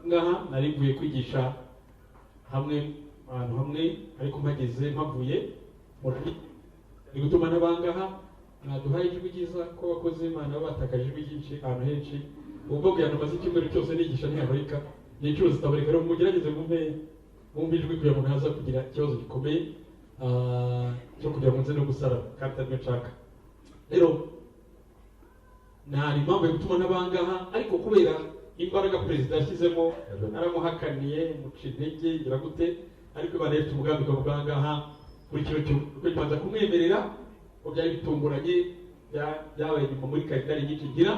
Ngaha nari mvuye kwigisha hamwe, ahantu hamwe, ariko mpageze mpavuye ni gutuma n'abangaha mwaduhaye ijwi ryiza, ko abakozi b'Imana baba batakaje ijwi ryinshi ahantu henshi. Ubwo kugira ngo maze icyumweru cyose nigisha ntihabarika, ni inshuro zitabarika. Rero mugerageze mumpe ijwi kugira ngo ntaza kugira ikibazo gikomeye cyo kugira ngo nze no gusara kandi ataribyo nshaka. Rero nta impamvu yo gutuma n'abangaha, ariko kubera imbaraga perezida yashyizemo, naramuhakaniye, muca intege, ngira gute, ariko Imana ifite umugambi ukavuga ahangaha kuri kino cyo kuko ibanza kumwemerera ko byari bitunguranye, byabaye nyuma muri kalendari nyinshi ngira,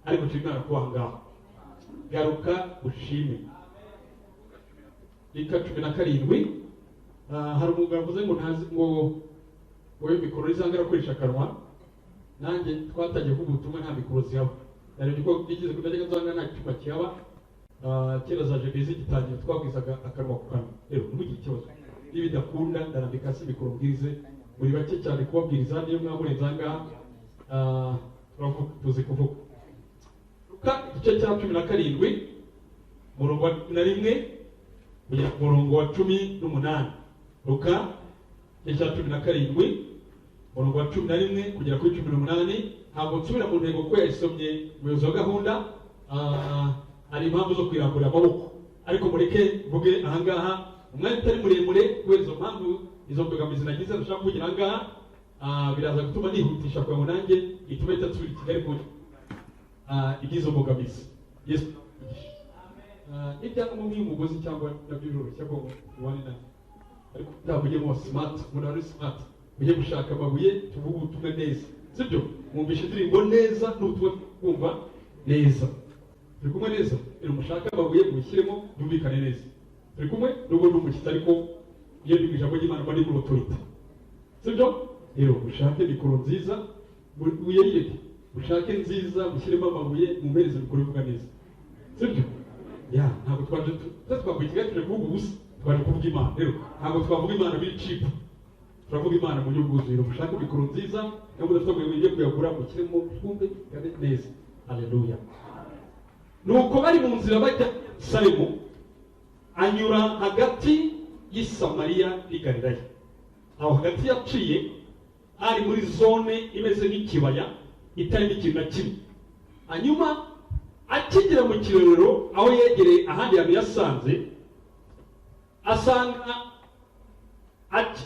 ariko nshima Imana kuba ahangaha. Garuka ushime. Luka 17. Hari umugabo avuze ngo ntazi ngo wowe mikoro izanga arakoresha akanwa. Nanjye twatangiye kuvuga ubutumwa nta mikoro zihaba. Narebye ko nigeze kutajya nzanga nta cyuma kihaba. Kera za jebe zigitangira twabwizaga akanwa ku kanwa. Rero ntimugire ikibazo nibidakunda, ndarambika hasi mikoro mbwirize. Muri bake cyane kubabwiriza, niyo mwamurenze ahangaha. Turavuga, tuzi kuvuga. Luka igice cya 17, umurongo wa 11 kugera ku murongo wa 18. Luka igice cya 17, umurongo wa 11 kugera kuri 18. Ntabwo nsubira mu ntego kuko yayisomye umuyobozi wa gahunda. Hari impamvu zo kwirambura amaboko, ariko mureke mvuge ahangaha umwanya utari muremure kubera izo mpamvu, izo mbogamizi nagize ndashaka kuvugira ahangaha. Biraza gutuma nihutisha kugira ngo nanjye itume itasubira i Kigali ku iby'izo mbogamizi. Yesu, n'ibyangombwa nk'umugozi cyangwa nabyo biroroshye ko mubane nawe, ariko ntabwo ujye mu smart, umuntu ari smart ujye gushaka amabuye. Tuvuge ubutumwa neza, sibyo? Mwumvishe indirimbo neza n'ubutumwa kumva neza. Turi kumwe neza? Rero mushake amabuye mubishyiremo byumvikane neza. Turi kumwe? Nubwo ndi umushyitsi, ariko iyo ndi mu ijambo ry'Imana mba ndi muri autorité, sibyo? Rero mushake mikoro nziza, muyereke, mushake nziza, mushyiremo amabuye, mumpereze mikoro ivuga neza, sibyo? Ya, ntabwo twaje twavuye i Kigali tuje kuvuga ubusa, twaje kuvuga Imana. Rero ntabwo twavuga Imana biri cheap, turavuga Imana mu buryo bwuzuye. Mushake mikoro nziza, niba mudafite amabuye mujye kuyagura, mushyiremo twumve kandi neza. Haleluya! Nuko bari mu nzira bajya Salemu, anyura hagati y'i Samariya n'i Galilaya. Aho hagati yaciye ari muri zone imeze nk'ikibaya itarimo ikintu na kimwe. Hanyuma akigera mu kirorero aho yegereye ahandi hantu yasanze, asanga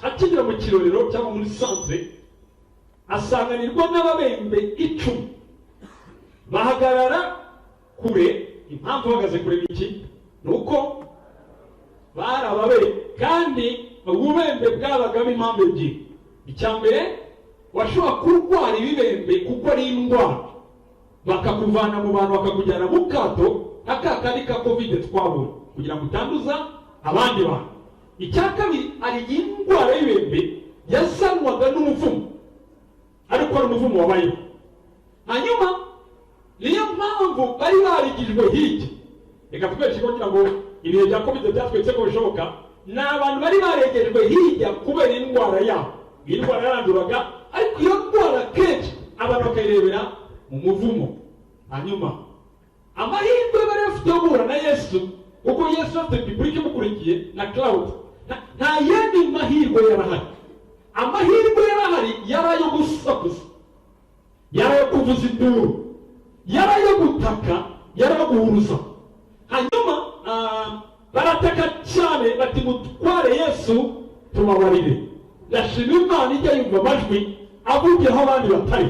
akigera mu kirorero cyangwa muri centre, asanganirwa n'ababembe 10 bahagarara kure. Impamvu bahagaze kure ni iki? Ni uko bari ababembe, kandi ububembe bwabagamo impamvu ebyiri. Icya mbere, washobora kurwara ibibembe kuko ari indwara, bakakuvana mu bantu bakakujyana mu kato nka ka kandi ka COVID twabonye, kugira ngo utanduza abandi bantu. Icya kabiri, hari indwara y'ibibembe yazanwaga n'umuvumo, ariko ari umuvumo wabayeho. Hanyuma niyo mpamvu bari barigijwe hirya. Reka twese kugira ngo ibihe bya COVID byatweretse ko bishoboka. Ni abantu bari baregejwe hirya kubera indwara yabo. Iyi ndwara yaranduraga, ariko iyo ndwara kenshi abantu bakayirebera mu muvumo. Hanyuma amahirwe bari bafite yo guhura na Yesu, kuko Yesu afite public imukurikiye na crowd, nta yandi mahirwe yarahari. Amahirwe yarahari yari ayo gusakuza, yari ayo kuvuza induru, yari ayo gutaka, yari ayo guhuruza. Hanyuma barataka cyane bati: "Mutware Yesu, tubabarire." Ndashima Imana ijya yumva amajwi avugira aho abandi batari.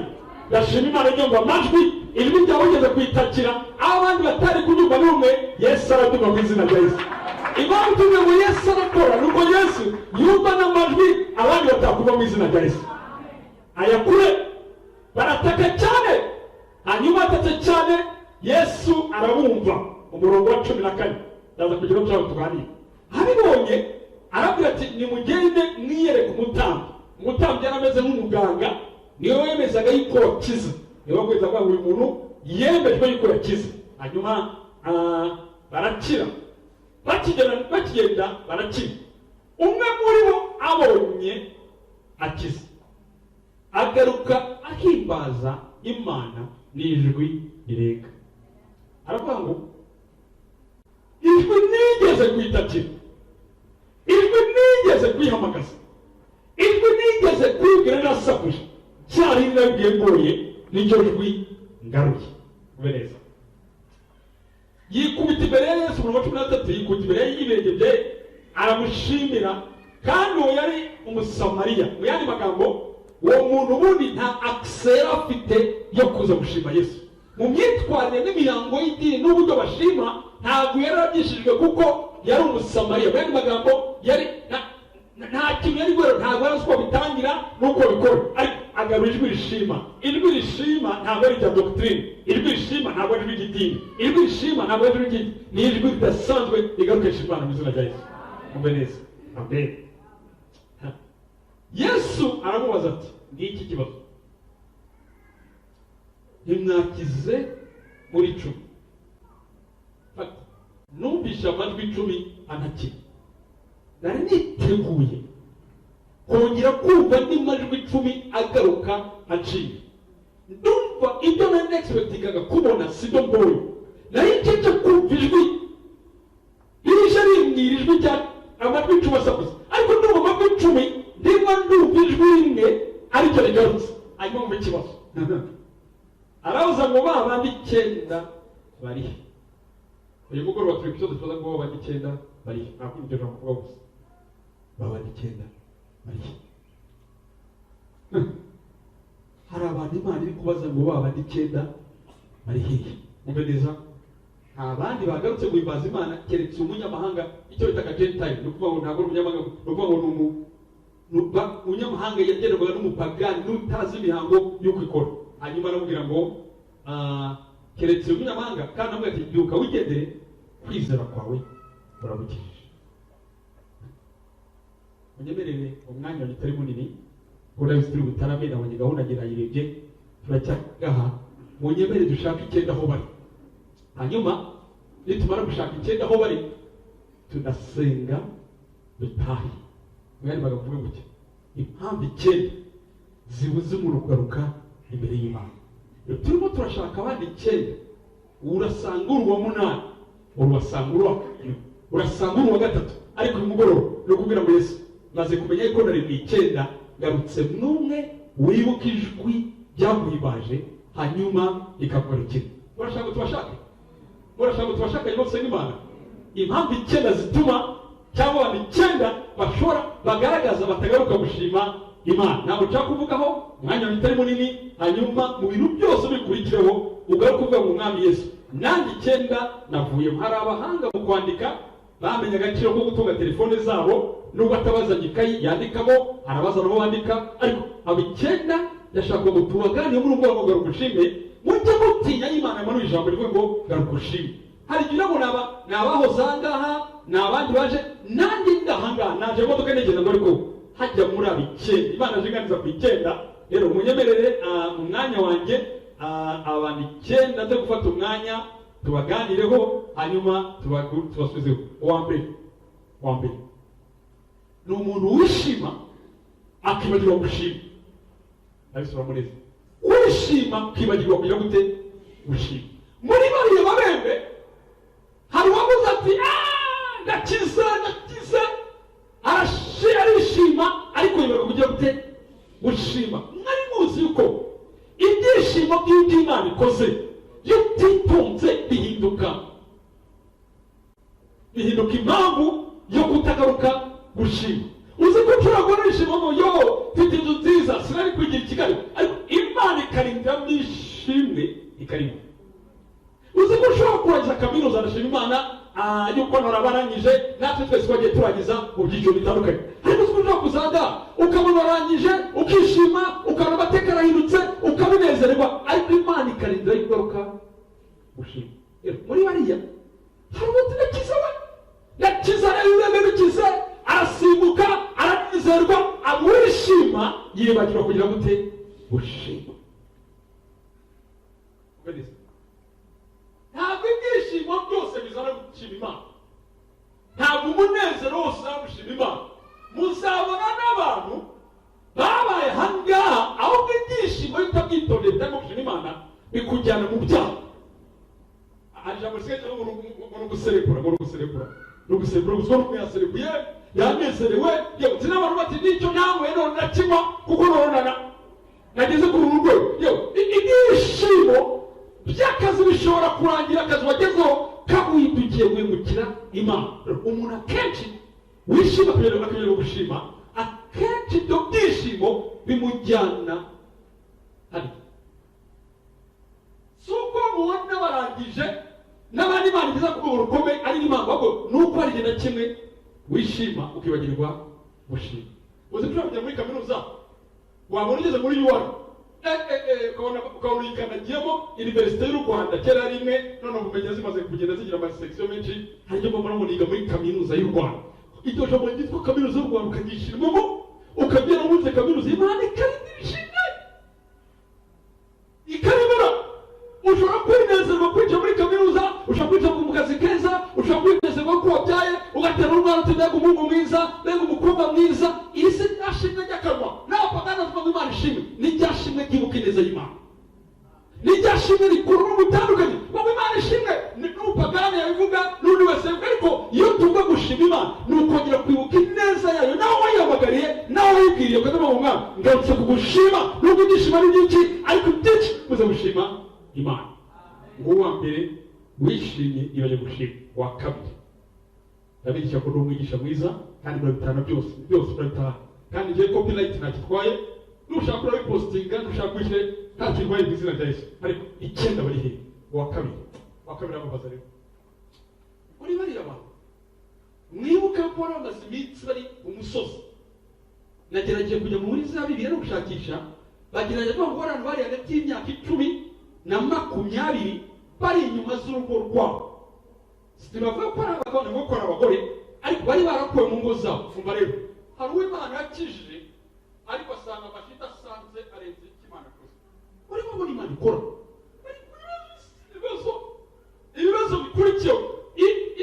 Ndashima Imana ijya yumva amajwi, ijwi ryawe ugeze kuyitakira aho abandi batari kunyumva n'umwe. Yesu arabyumva mu izina rya Yesu. Impamvu tuvuge ngo Yesu arakora ni uko Yesu yumva n'amajwi abandi batakumva mu izina rya Yesu. Aya kure barataka cyane, hanyuma atatse cyane Yesu arabumva. Umurongo wa 14, ndaza kugira ngo nshaka tuganire. Abibonye arabwira ati: "Nimugende mwiyereke umutambyi." Umutambyi yari ameze nk'umuganga, niwe wemezaga yuko wakize, niwe wakweza ngo uyu muntu yemejwe yuko yakize. Hanyuma barakira. Bakigera, bakigenda barakira. Umwe muri bo abonye akize, agaruka ahimbaza Imana n'ijwi rirenga, aravuga ngo Nigeze kuyitakira, ijwi nigeze kuyihamagaza, ijwi nigeze kwibwira nasakuje, cyari nabwiye ngoye, nicyo jwi ngaruye. Ube neza. Yikubita imbere ya Yesu, umurongo wa 13, yikubita imbere y'ibirenge bye aramushimira. Kandi uwo yari Umusamariya. Mu yandi magambo, uwo muntu ubundi nta access yari afite yo kuza gushima Yesu. Mu myitwarire n'imihango y'idini n'uburyo bashima, ntabwo yari arabyishijwe kuko yari Umusamariya. Mu yandi magambo, yari nta kintu yari guhera, ntabwo yari azi uko bitangira n'uko bikora, ariko agarura ijwi rishima. Ijwi rishima ntabwo ari irya doctrine, ijwi rishima ntabwo ari ijwi ry'idini, ijwi rishima ntabwo ari ijwi ry'idini, ni ijwi ridasanzwe rigarukisha Imana mu izina rya Yesu. Mumve neza, amen. Yesu aramubaza ati: "Ngiki kibazo, ntimwakize muri 10? Fata, numvishe amajwi 10 antakira, nari niteguye kongera kumva andi majwi 10 agaruka aciye. Ndumva ibyo nari nexpectingaga kubona sibyo mbonye. Nari nceje kumva ijwi rije rimbwira ijwi rya amajwi 10 asakuza, ariko ndumva amajwi 10, ndimo ndumva ijwi rimwe aricyo rigarutse." Hanyuma mu ikibazo arabuza ngo: "Ba bandi 9 bari he?" Uyu mugoroba turi ku kibazo kibaza ngo: "Ba bandi 9 bari he?" Nta kundi iryo jambo kuvuga gusa: "Ba bandi 9 bari he?" Hari abantu Imana iri kubaza ngo: "Ba bandi 9 bari hehe?" Mumve neza, nta bandi bagarutse guhimbaza Imana keretse umunyamahanga, icyo bitaga gentile. Ni ukuvuga ngo ntabwo ari umunyamahanga, ni ukuvuga ngo ni umunyamahanga yagenderwaga n'umupagani n'utazi imihango y'uko ikora. Hanyuma aramubwira ngo keretse umunyamahanga, kandi aramubwira ati: "Byuka wigendere, kwizera kwawe kuragukijije." Munyemerere umwanya wanjye utari munini, kuko ndabizi turi butarame, nabonye gahunda ngira nayirebye, turacyagaha. Munyemere dushake 9 aho bari, hanyuma nitumara gushaka 9 aho bari, tunasenga dutahe. Mwari bagavuga gutya: impamvu 9 zibuza umuntu kugaruka imbere y'Imana. Iyo turimo turashaka abandi 9, urasanga uri uwa munani, urasanga uri uwa kabiri, urasanga uri uwa gatatu. Ariko uyu mugoroba ni ukubwira ngo: "Yesu, maze kumenya yuko nari mu 9, ngarutse n'umwe wibuka ijwi ryaguhimbaje hanyuma rikakugarukira." Murashaka ngo tubashake? Murashaka ngo tubashake hanyuma dusenga Imana? Impamvu 9 zituma, cyangwa abantu 9 bashobora bagaragaza batagaruka gushima Imana, ntabwo nshaka kuvugaho umwanya utari munini. Hanyuma mu bintu byose bikurikireho ugaruka uvuga ngo: "Umwami Yesu, nanjye 9 navuyemo." Hari abahanga mu kwandika bamenye agaciro ko gutunga telefone zabo, nubwo atabazanye ikayi yandikamo, hari abazana abo bandika, ariko abo 9 ndashaka ngo tubaganire muri ubwo ngo garuka ushime. Mujye mutinya Imana yamanuye ijambo rivuga ngo garuka ushime. Hari igihe urabona aba ni abahoze aha ngaha, ni abandi baje, nanjye ndahangaha naje imodoka nigenda ngo, ariko hajya muri abo 9 Imana aje inganiza ku 9. Rero munyemerere mu mwanya wanjye abantu 9 nze gufata umwanya tubaganireho, hanyuma tubasubizeho. Uwa mbere ni umuntu wishima akibagirwa gushima. Ndabisubiramo neza: wishima ukibagirwa kugira gute? Gushima. Muri bariya babembe hari uwavuze ati: "Ah, ndakize, ndakize." Arishima, ariko yibagirwa kugira gute? Gushima. Mwari muzi yuko ibyishimo by'ibyo Imana ikoze, iyo utitonze, bihinduka impamvu yo kutagaruka gushima? Uzi ko ushobora kubona wishima ngo: "Yo, mfite inzu nziza, sinari kwigira i Kigali," ariko Imana ikarindiramo ishimwe ikarimo. Uzi ko ushobora kurangiza kaminuza, ndashima Imana yuko narabarangije, natwe twese twagiye turangiza mu byiciro bitandukanye, ariko uzi ko ushobora kuzaga ukabona warangije, ukishima, ukabona amateka arahindutse, ukabinezererwa, ariko Imana ikarindira ingaruka gushima. Rero, muri bariya hari umuntu: "Ndakize we, ndakize." Arabibeme bikize, arasimbuka, aranezerwa, amwishima, yibagirwa kugira gute? Gushima. Ntabwo ibyishimo byose bizana gushima Imana, ntabwo umunezero wose uzana gushima Imana. Muzabona n'abantu babaye ahangaha, ahubwo ibyishimo iyo utabyitondeye bitarimo gushima Imana bikujyana mu byaha. Hari ijambo risigaye ngo ni uguserekura, ngo ni uguserekura. No guserebura gusa, umuntu yaserebuye, yanezerewe. Yewe, n'abantu bati: "Nicyo nanyweye none nakinywa, kuko none nageze kuri uru rwego." Yewe, ibyishimo by'akazi bishobora kurangira akazi wagezeho kaguhindukiye guhemukira Imana. Umuntu akenshi wishima akagera gushima, akenshi ibyo byishimo bimujyana hariya. Si uko mubona barangije n'abandi, Imana igeza ku rwego rukomeye ari impamvu, ahubwo ni uko hari igihe na kimwe wishima ukibagirwa gushima. Uzi ko ushobora kujya muri kaminuza, wabona ugeze muri UR, ukabona uyikandagiyemo. Université y'u Rwanda kera ari imwe, none ubumenyi zimaze kugenda zigira amasekisiyo menshi. Hari ibyo mbona ngo niga muri Kaminuza y'u Rwanda, iryo jambo ryitwa Kaminuza y'u Rwanda ukaryishimamo, ukagera muri kaminuza, Imana ikarinda ishimwe ikaribura. Ushobora kwinezerwa kwinjira muri kaminuza, ushobora kwinjira mu kazi keza, ushobora kwinezerwa ko wabyaye, ugatera umwana uti: "Mbega umuhungu mwiza, mbega umukobwa mwiza!" Iri si rya shimwe ry'akanwa n'abapagani bavuga ngo "Imana ishimwe", ni rya shimwe ryibuka ineza y'Imana, ni rya shimwe rikuru n'ubutandukanye ngo "Imana ishimwe". Ni n'umupagani yabivuga, n'undi wese yabivuga, ariko iyo tuvuga gushima Imana ni ukongera kwibuka ineza yayo, nawe wayihamagariye, nawe wayibwiriye, ukavuga ngo: "Mwana, ngarutse kugushima nubwo ibyishimo ari byinshi, ariko byinshi muze gushima Imana." Ngo uwa mbere wishimye ibajya gushima. Uwa kabiri, ndabigisha ko ndi umwigisha mwiza, kandi murabitahana byose, byose murabitahana, kandi ngiye copyright ntacyo itwaye. Nushaka urabipostinga, nushaka wishyire, nta kirwaye mu izina rya Yesu. Ariko icyenda bari hehe? Uwa kabiri, uwa kabiri ababaza rero muri bariya bantu, mwibuke ko bari bamaze iminsi bari mu musozi. Nagerageje kujya muri za Bibiliya no gushakisha, bagerageza kuvuga ngo abantu bari hagati y'imyaka 10 na 20, bari inyuma z'urugo rwabo. Ntibavuga ko ari abagabo, ntibavuga ko ari abagore, ariko bari barakuwe mu ngo zabo. Umva rero, hari uwo Imana yakijije, ariko asanga amashyi asanze arenze icyo Imana akoze. Urimo ubona Imana ikora ibibazo, ibibazo bikurikiyeho,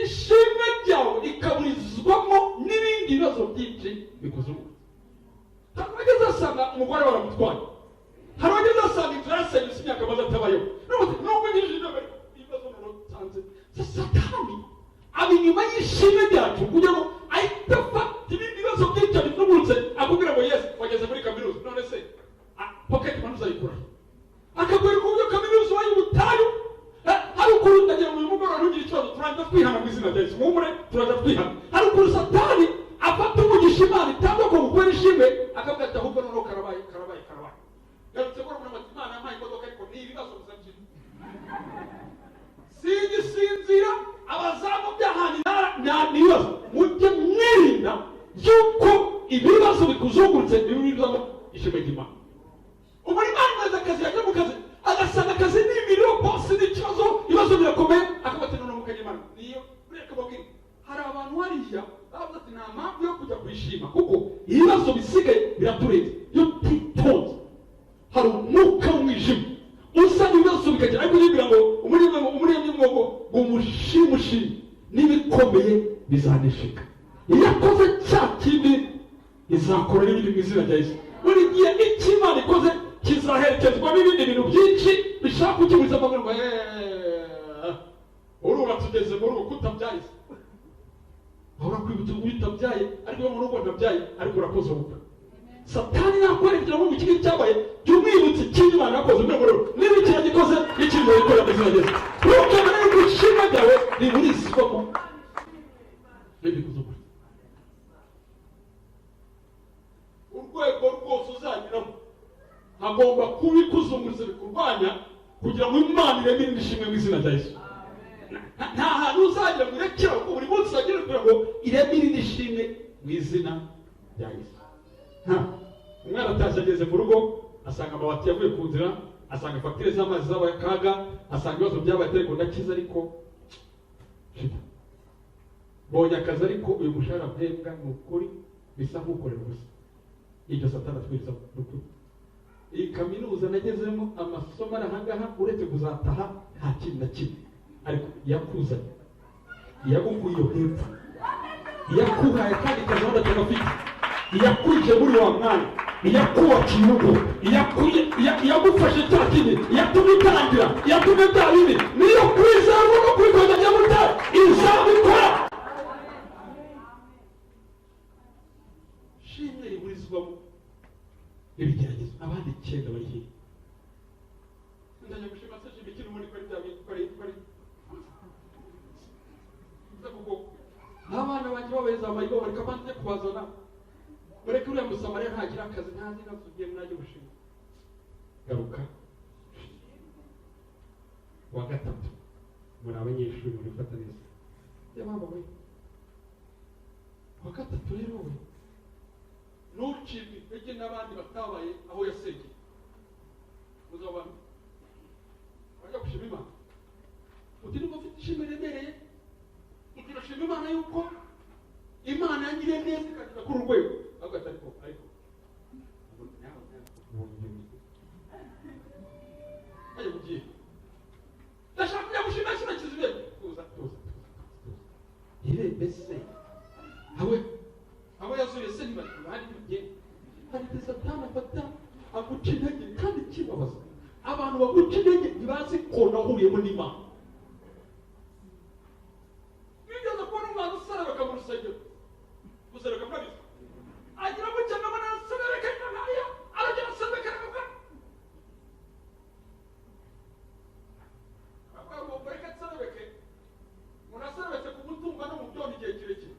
ishimwe ryawe rikaburizwamo n'ibindi bibazo byinshi bikuzungurutse. Hari abageze asanga umugore baramutwaye, hari abageze asanga inzu yarasenyutse, imyaka amaze atabayeho, nubwo ngirije inama, ariko ibibazo noneho nsanze. Satani aba inyuma y'ishimwe ryacu kugira ngo ahite afata ibindi bibazo byinshi abizungurutse, akubwira ngo: "Yes, wageze muri kaminuza, none se pocket money uzayikura?" Akakwereka uburyo kaminuza ubaye ubutayu. Hari ukuntu, ndagira ngo uyu mugoroba ntugire ikibazo, turangiza twihana mu izina rya Yesu. Muhumure, turaza twihana. Hari ukuntu Satani afata umugisha Imana itanga ko gukora ishimwe, akavuga ati: "Ahubwo noneho karabaye, karabaye, karabaye." Garutse ko ati: "Imana yampaye imodoka, ariko ni ibibazo gusa mfite, singisinzira, abazamu by'ahantu nta ibibazo." Mujye mwirinda yuko ibibazo bikuzungurutse biburizamo ishimwe ry'Imana. Umurimo imaze akazi, yajya mu kazi agasanga akazi ni imiriro, boss ni ikibazo, ibibazo birakomeye, akavuga ati: "Noneho mukajya Imana niyo reka babwire." Hari abantu hariya bavuze ati: "Nta mpamvu yo kujya kuyishima kuko ibibazo bisigaye biraturenze." Iyo utitonze, hari umwuka w'umwijima usanga ibibazo bikagera, ariko nibwira ngo umuremyi ngo umushimushime n'ibikomeye bizanesheka. Iyo akoze cya kindi, izakora n'ibindi mu izina rya Yesu. Buri gihe icyo Imana ikoze kizaherekezwa n'ibindi bintu byinshi bishaka kukibuza amaguru ngo: "Eeeh, urubatse, ugeze mu rugo, kutabyaye?" Ahora kwibutsa ngo utabyaye, ariko iyo mu rugo ntabyaye, ariko urakoze ubukwe. Satani nakwerekera ngo iki ngiki cyabaye, jya umwibutsa ikindi Imana yakoze muri rero. Niba iki yagikoze, ikindi yagikora mu izina rya Yesu. Ntukemere yuko ishimwe ryawe riburizwamo n'ibikuzungurutse. Urwego rwose uzanyuramo hagomba kuba ikuzungurutse bikurwanya, kugira ngo Imana ireme irindi shimwe mu izina rya Yesu. Nta hantu uzagera ngo irekere, kuko buri munsi uzagera kugira ngo ireme irindi shimwe mu izina rya Yesu. Umwana atashye, ageze mu rugo, asanga amabati yavuye ku nzira, asanga fagitire z'amazi zabaye akaga, asanga ibibazo byabaye, ariko ndakiza, ariko shita mbonye akazi, ariko uyu mushahara mpembwa ni ukuri bisa nk'ukorera ubusa. Ibyo Satani atwiriza ni ukuri. Iyi kaminuza nagezemo, amasomo ari ahangaha, uretse kuzataha nta kintu na kimwe. Ariko yakuzanye, yagukuye iyo hepfo, yakuhaye kandi kazi abandi atagafite, iyakwije muri wa mwanya, iyakubakiye urugo, iyagufashe cya kindi, iyatumye utangira, iyatumye bya bindi, niyo kwizerwa no kwikoza. Nyamutare izabikora. Se shima iki n'ubundi ko ari bya bindi, ko ari kuko abana banjye babaye mayibobo, reka mbanze kubazana, mureke uriya Musamariya ntagira akazi, ntazi nasugiye mwajya gushima. Garuka wa gatatu, muri abanyeshuri muri fata neza yababa we. Wa gatatu rero we ntucibwe intege n'abandi batabaye aho yasengeye. Muzabana bajya gushima Imana, uti niba ufite ishimwe riremereye, uti urashima Imana yuko Imana yangiriye neza ikageza kuri uru rwego, ahubwo ati ariko ajya mugiye, ndashaka kujya gushima kino kizibe. Tuza, tuza, tuza, tuza. Mbese abo yazuye se ntibari mugiye? Hari igihe Satani afata aguca intege, kandi kibabaza abantu baguca intege ntibazi ko nahuriyemo n'Imana. Wigeze kubona umwana userebeka mu rusengero? Guserebeka murabizi, agira gutya nkabona araserebeka nkariya, aragera aserebeka nkavuga ngo mureke nserebeke. Umuntu aserebetse ku mutumba no mu byondo igihe kirekire,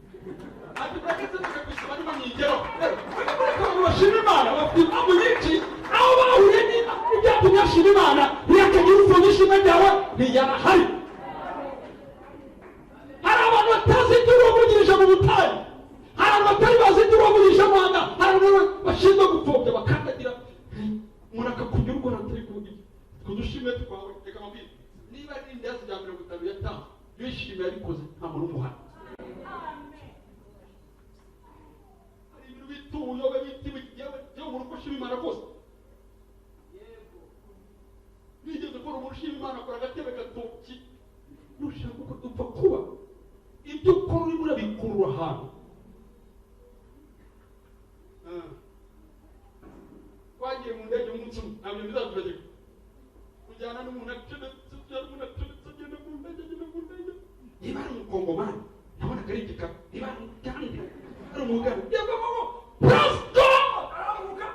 ati mureke nserebeke ku isima niba nyigeraho. Mureke abantu bashima Imana bafite impamvu nyinshi aho bahuriye n'Imana, ibyatumye ashima Imana. Ntiyakagira upfobya ishimwe ryawe, ntiyarahari. Hari abantu batazi ibyo wavugirije mu butayu, hari abantu batari bazi ibyo wavugirije mu mahanga, hari abantu bashinzwe gupfobya bakandagira umuntu akakunyura urwo atari kuvuga ku dushimwe twawe. Reka mabwire, niba ari indazi rya 50 yatanze, yishimiye yabikoze, nta muntu umuhana. Hari ibintu bita ubuyobe, bita yewe yewe. Umuntu uko ushima Imana kose, nigeze kubona umuntu ushima Imana akora agatebe gatoki. Nushaka uko upfa kuba, ibyo ukora urimo urabikurura ahantu. Twagiye mu ndege umunsi umwe, ntabwo bizatubagirwa, kujyana n'umuntu acometse, ujyana n'umuntu acometse, agenda mu ndege, agenda mu ndege. Niba ari Umukongomani, nabonaga ari igikara, niba ari Umugande, ari Umugande, yavamo "Praise God", arahaguruka.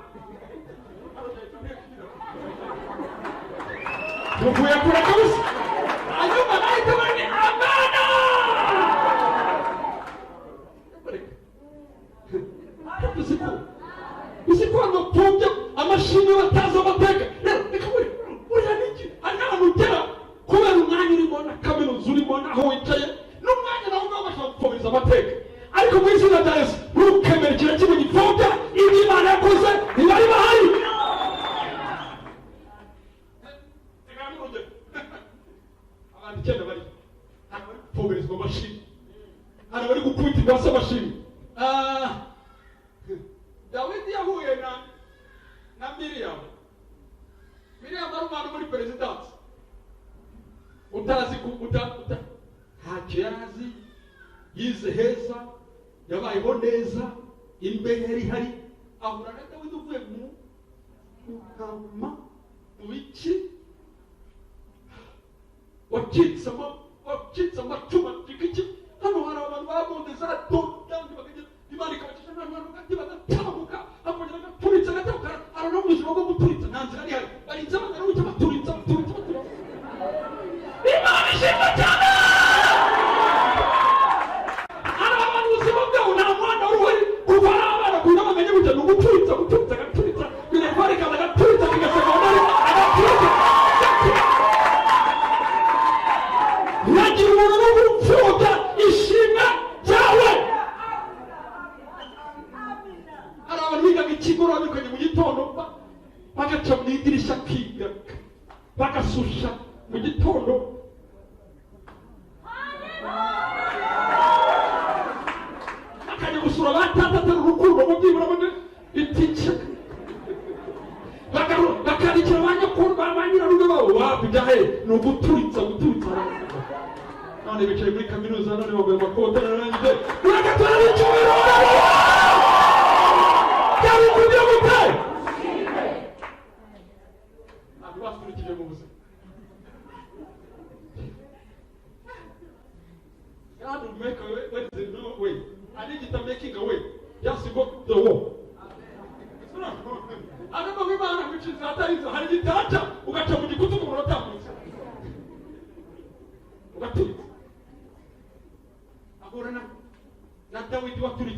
Tuvuye kure kabisa. Hanyuma nahita bani amana. Ariko uzi ko abantu bapfobya amashimwe batazi amateka? Rero reka buriya niki, hari n'ahantu ugera kubera umwanya urimo na kaminuza urimo n'aho wicaye n'umwanya nawe ubwawe bashobora gupfobeza amateka. Ariko mu izina rya Yesu, ntukemere ikintu kimwe gipfobya ibyo Imana yakoze, ntibari bahari. Reka nguhe urugero. Abantu icyenda bari hari abari gupfoberezwa amashimwe, hari abari gukubitirwa hasi amashimwe. Dawidi yahuye na Miriyamu. Miriyamu ari umwana muri perezidansi utazi ku uta uta ntacyo yari azi, yize heza, yabayeho neza, imbehe yari ihari. Ahura na Dawidi uvuye mu ntama, mu biki, wacitse amacumu, acika iki. Hano hari abantu bagonze za dodani, bakagira Imana ikabacisha n'ahantu hagati bagatambuka, akongera agaturitsa, agatambuka. Hari no mu buzima bwo guturitsa, nta nzira ihari, barinze bagana gutya, baturitsa, baturitsa, baturitsa. Imana ishimwe cyane. Hari abantu ubuzima bwabo nta muhanda wari uhari kuva ari abana kugira ngo bamenye gutya, ni uguturitsa, guturitsa, agaturitsa minerval ikaza, agaturitsa akiga segondari, agaturitsa. Ntihagire umuntu n'umwe upfobya ishimwe ryawe. Hari abantu bigaga ikigoroba birukanye mu gitondo, bagaca mu idirishya akiga, bagasusha mu gitondo, bakajya gusura ba tata, atari urukundo mu byibura muri itike, bakandikira ba nyakuru, ba nyirarume babo. Wabujya he? Ni uguturitsa, guturitsa. None bicaye muri kaminuza, none bambaye amakote narangije. Uragatora n'icyubahiro byari kugira gute? Ntabwo baturikije mu buzima. God will make a way where there is no way. I need to making a way. Just go to the wall. Ariko Imana guciza atari inzira, hari igitaca ugaca mu gikuta umuntu atambutse.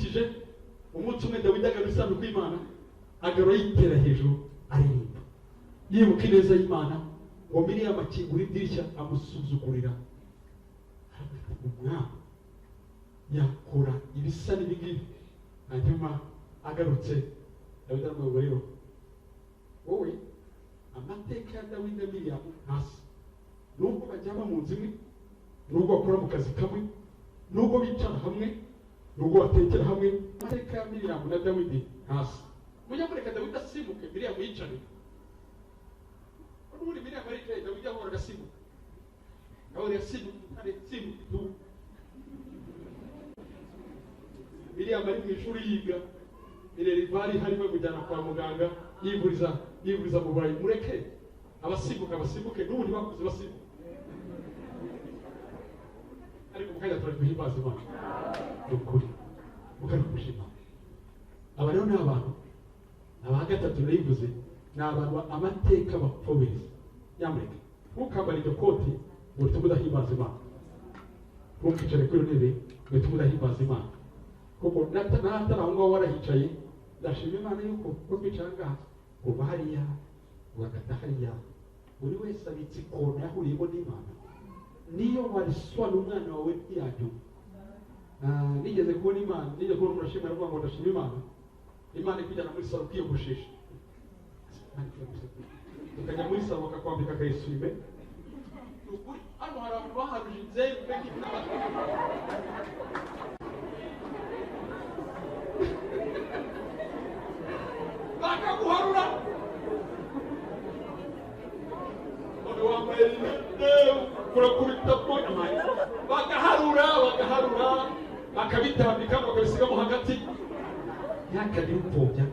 Bitije umunsi umwe Dawidi agarura isanduku y'Imana, agarura yitera hejuru aririmba, yibuka ineza y'Imana. Ngo Miriyamu akingura idirishya amusuzugurira, umwami yakora ibisa n'ibingibi. Hanyuma agarutse Dawidi aramubwira, rero wowe amateka ya Dawidi na Miriyamu ntasa, nubwo bajyama mu nzu imwe, nubwo bakora mu kazi kamwe, nubwo bicara hamwe, nubwo batekera hamwe, amateka ya Miriyamu na Dawidi ntasa. Mujya mureka Dawidi asimbuke, Miriyamu yicare. N'ubundi Miriyamu aricaye, Dawidi ahora agasimbuka, ahora yasimbuka, asimbuka. Miriyamu ari mu ishuri yiga irerivari, harimo kujyana kwa muganga, yivuriza mu burayi. Mureke abasimbuka basimbuke, n'ubundi bakuze basimbuka. Ariko mukajya turahimbaza Imana ni ukuri, mukajya gushima. Aba rero ni abantu aba gatatu nayivuze, ni abantu amateka bapfobeza. Nyamuneka ntukambare iryo koti ngo utume udahimbaza Imana, ntukicare kuri iyo ntebe ngo utume udahimbaza Imana, kuko n'ahatari aho ngaho warahicaye. Ndashima Imana yuko ko twicara ngaha kuva hariya ugakata hariya, buri wese abitse ikona yahuriyemo n'Imana. Niyo wariswana umwana wawe ntiyanyuma. Nigeze kubona Imana, nigeze kubona umuntu ashima aravuga ngo ndashima Imana, Imana ikujyana muri salo ukiyogoshesha, ukajya muri salo bakakwambika akayisume. Hano hari abantu baharuje inzeru bakaguharura, none wambaye rinete kurakubita bagaharura, bagaharura, bakabitambika, bakabisigamo hagati. Ntihakagire upfobya.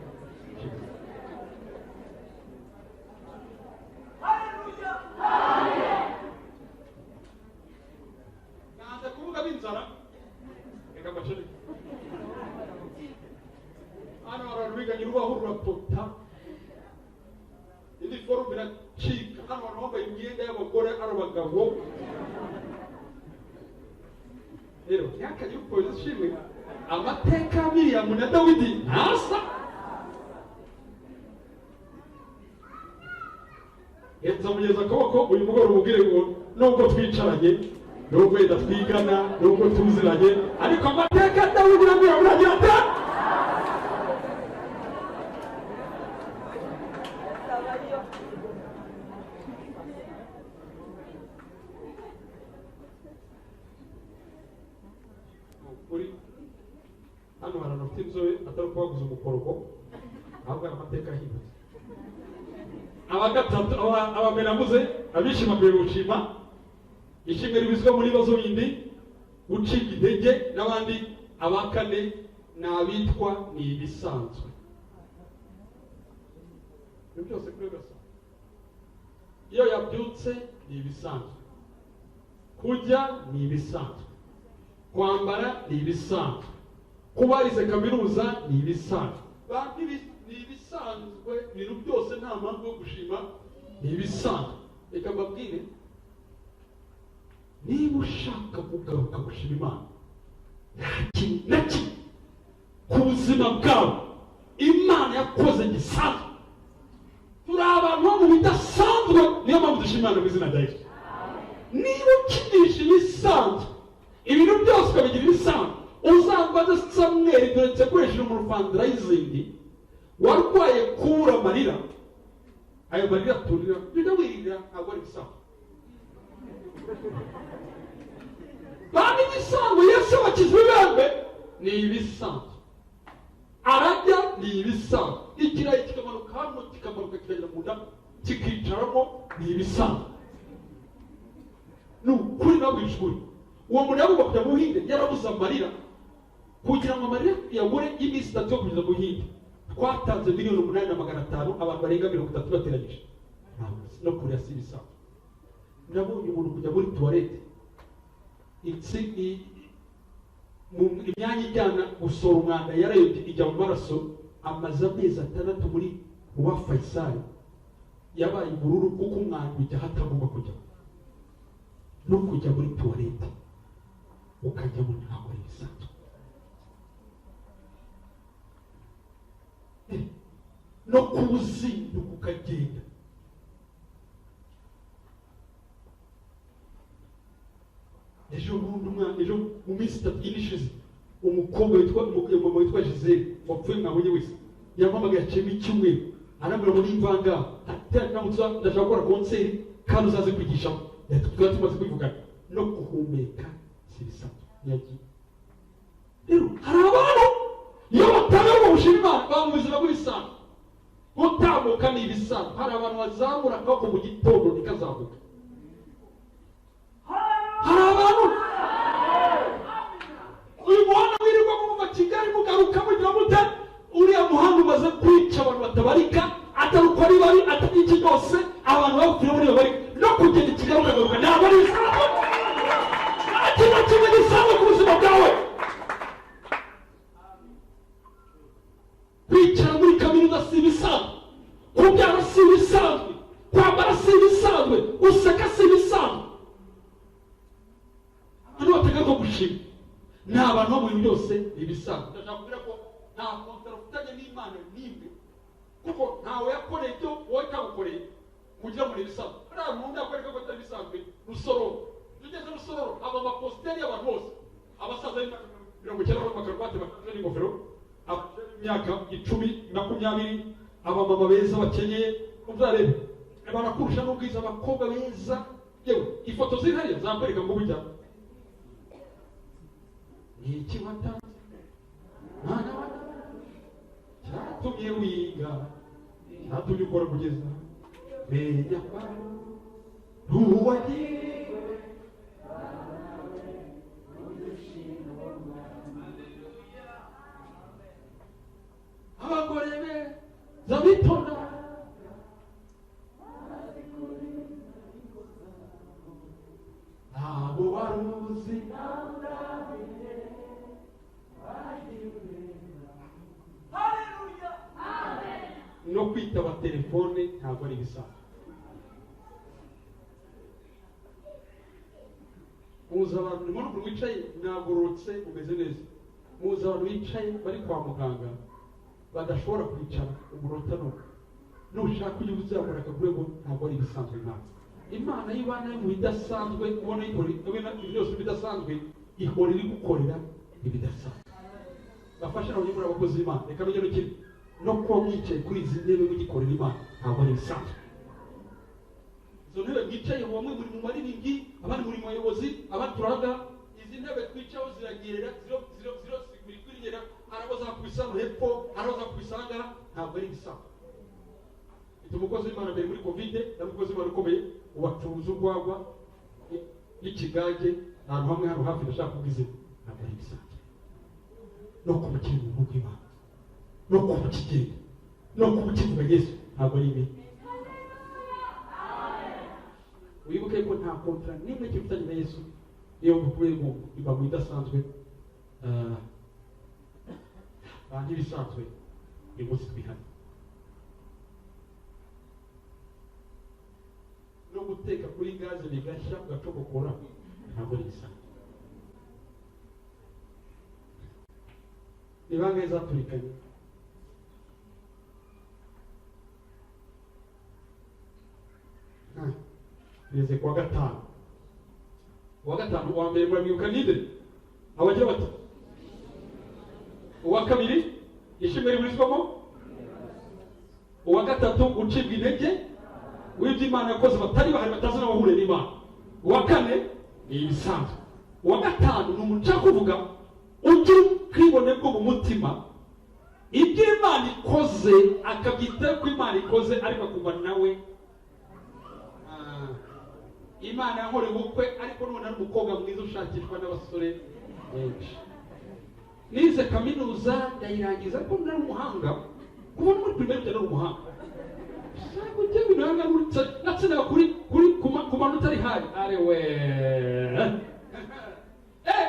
Nanze kuvuga b'inzara, reka mbacane. Hano hari abantu biganye urubaho ruratota, iniforume iracika. Hano abantu bambaye imyenda y'abagore ari abagabo. Rero ntihakagire upfobya ishimwe. Amateka ya Miriyamu na Dawidi ntasa. Nzamugeza akaboko uyu mugoroba umubwire ngo nubwo twicaranye, nubwo wenda twigana, nubwo tuziranye, ariko amateka ya Dawidi na Miriyamu uragira ate? Hano hari abantu bafite inzobe atari ukubaguza umukorogo, ahubwo ari amateka ahindutse. Aba gatatu, abambere navuze, abishima mbere gushima, ishimwe ribizwa muri bibazo bindi, gucika intege n'abandi. Aba kane ni abitwa ni ibisanzwe. Ibyo byose kuri gasa. Iyo yabyutse ni ibisanzwe, kurya ni ibisanzwe, kwambara ni ibisanzwe, kuba yize kaminuza ni ibisanzwe, ni ibisanzwe, ibintu byose nta mpamvu yo gushima, ni ibisanzwe. Reka mbabwire, niba ushaka kugaruka gushima Imana, nta kintu na kimwe ku buzima bwawe Imana yakoze gisanzwe. Turi abantu bo mu bidasanzwe, niyo mpamvu dushima Imana mu izina rya Yesu. Niba ukinisha ibisanzwe, ibintu byose ukabigira ibisanzwe, uzambaze Samweli dore nsekoresheje umurufandirayizingi warwaye kubura amarira, ayo marira turira ujya wirira, ntabwo ari ibisanzwe. Bandi ibisanzwe, Yesu abakizwa ibembe ni ibisanzwe, ararya ni ibisanzwe, ikirayi kikamanuka hano kikamanuka kikagera mu nda kikicaramo ni ibisanzwe. Ni ukuri nabwije ukuri, uwo muntu yagomba kujya mu Buhinde yarabuze amarira. Kugira ngo amarira yabure iminsi itatu yo kugeza mu Buhinde, twatanze 8,500,000, abantu barenga 30 bateranyije. No kurira si ibisanzwe. Nabonye umuntu kujya muri tuwarete, imyanya ijyana gusohora umwanda yarayobye ijya mu maraso, amaze amezi 6 muri wa Faisal, yabaye ubururu kuko umwanda ujya hatagomba kujya. No kujya muri tuwarete ukajya mu ntabwo ari ibisanzwe. No kuzinduka ukagenda. Ejo bundi umwana, ejo mu minsi 3 ishize, umukobwa witwa umama witwa Gisele wapfuye mwabonye wese yampamagaye aciyemo icyumweru arambwira ngo nimvanga ndashaka gukora konseri kandi uzaze kwigishamo. Twari tumaze kwivugana. No guhumeka si bisanzwe yagiye. Rero hari abantu iyo batanga gushima Imana baba mu buzima bw'ibisanzwe. Gutambuka ni ibisanzwe. Hari abantu bazamura akaboko mu gitondo ntikazamuka. Hari abantu uyu muhanda wirirwa muva Kigali mugaruka mugira mute, uriya muhanda umaze kwica abantu batabarika, atari uko ari babi, atari iki cyose, abantu bapfira muri babarika. No kugenda i Kigali ukagaruka ntabwo ari ibisanzwe. Nta kintu kimwe gisanzwe ku buzima bwawe. Kwicara muri kaminuza si ibisanzwe, kubyara si ibisanzwe, kwambara si ibisanzwe, guseka si ibisanzwe. Abantu batagaruka gushima ni abantu bo mu bintu byose ibisanzwe. Ndashaka kubwira ko nta kontaro ufitanye n'Imana n'imwe, kuko ntawe yakoreye ibyo wowe utagukoreye kugira ngo ni ibisanzwe. Hariya muntu yakwereka ko atari ibisanzwe. Rusororo, iyo ugeze Rusororo haba amapositeri y'abantu bose, abasaza b'imyaka 90 b'amakaruvati bafite n'ingofero, imyaka 10, 20, abamama beza bakenyeye, uzarebe barakurusha n'ubwiza, abakobwa beza. Yewe ifoto ziri hariya zakwereka ngo bujya ni iki watanze mwana wa cyatumye wiga, cyatumye ukora kugeza menya ko ntuwagiye. Abagore beza bitonda ntabwo wari uzi. No kwitaba telefone ntabwo ari ibisanzwe. Muzi abantu muri ukuntu wicaye mwagororotse umeze neza. Muzi abantu bicaye bari kwa muganga badashobora kwicara umunota n'umwe. Nushaka ujye uzamura akaguru, ntabwo ari ibisanzwe. Imana y'ibana mu bidasanzwe, ubona ikora byose bidasanzwe, ihora iri gukorera ibidasanzwe. Bafasha n'abanyamurava abakozi b'Imana. Reka nugere kimwe no kuba mwicaye kuri izi ntebe mugikorera Imana ntabwo ari ibisanzwe. Izo ntebe mwicaye bamwe muri mu maririmbyi, abandi muri mu bayobozi, abandi turahaga. Izi ntebe twicayeho ziragerera ziro ziro ziro ziri kwirigera, hari abo zakubisa hano hepfo, hari abo zakubisa aha ngaha, ntabwo ari ibisanzwe. Mfite umukozi w'Imana mbere muri Covid, yari umukozi w'Imana ukomeye, ubacuruza urwagwa n'ikigage ahantu hamwe hano hafi, ndashaka kuvuga izina, ntabwo ari ibisanzwe. No kuba ukiri mu mwuka w'Imana, no kuba ukigenda, no kuba ukivuga Yesu, ntabwo ari ibibi. Wibuke ko nta kontara n'imwe ifitanye na Yesu, iyo kubera iba mu idasanzwe, ntibisanzwe. Uyu munsi twihane. No guteka kuri gaze bigashya ugacogokora ntabwo ari ibisanzwe. Ni bangahe zaturikanye? Tugeze kuwa gatanu. Uwa gatanu, uwa mbere muramwibuka ninde? Abagira bati uwa kabiri ishimwe riburizwamo, uwa gatatu gucibwa intege w'ibyo Imana yakoze batari bahari batazi n'abahure n'Imana, uwa kane ni ibisanzwe, uwa gatanu ni umuntu ushaka kuvuga ugira ubwibone bwo mu mutima, ibyo Imana ikoze akabyita ko Imana ikoze, ariko akumva nawe Imana yankoreye ubukwe, ariko none ari umukobwa mwiza ushakishwa n'abasore benshi. Nize kaminuza ndayirangiza, ariko nari umuhanga kuba muri primaire nari umuhanga. Natsindaga kuri kuri ku manota ari hayi ari we.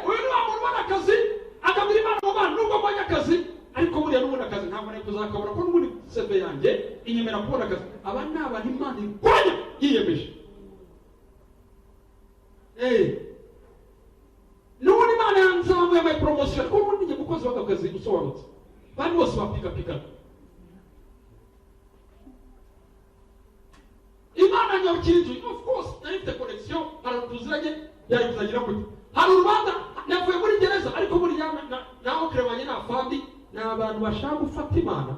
Uyu ni wa muntu ubona akazi akabwira Imana ngo Mana nubwo mbonye akazi, ariko buriya n'ubundi akazi ntabwo nari kuzakabura ko n'ubundi CV yanjye inyemera kubona akazi. Aba ni abantu Imana irwanya yiyemeje. N'ubundi Imana yanzamuye ama promotion, ariko n'ubundi njye mukozi w'aka kazi usobanutse, bandi bose bapikapikana. cy'inzu, of course nari mfite connection, hari tuziranye, byari kuzagira gute. Hari urubanza navuye muri gereza, ariko buriya naho krewanye na fandi ni abantu bashaka gufata Imana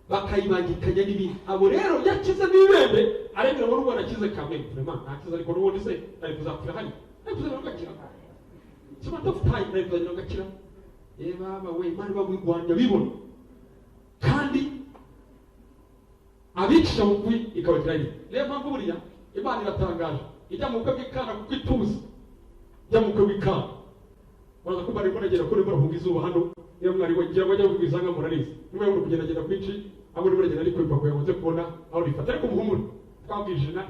bakayibangikanya n'ibindi. Abo rero yakize n'ibibembe aremera ngo n'ubwo nakize kamwe vraiment ntakize, ariko n'ubundi se ari kuzapfira hari ari kuzagera gakira. It's a matter of time, ari kuzagera gakira. Baba we Imana bagwigwanya bibona kandi abicisha bugufi ikabagira iri. Niyo mpamvu buriya Imana iratangaje, ijya mu bukwe bw'Ikana kuko ituzi, ijya mu bukwe bw'Ikana. Uraza kumva arimo aragenda kuri murahuga izuba hano, niyo mwari wagira ngo ajya kuvuga izanga murarizi. Niba muri kugerageza kwinshi, abo muri muragenda ariko bipako yakunze kubona aho rifata, ariko muhumure twabwije na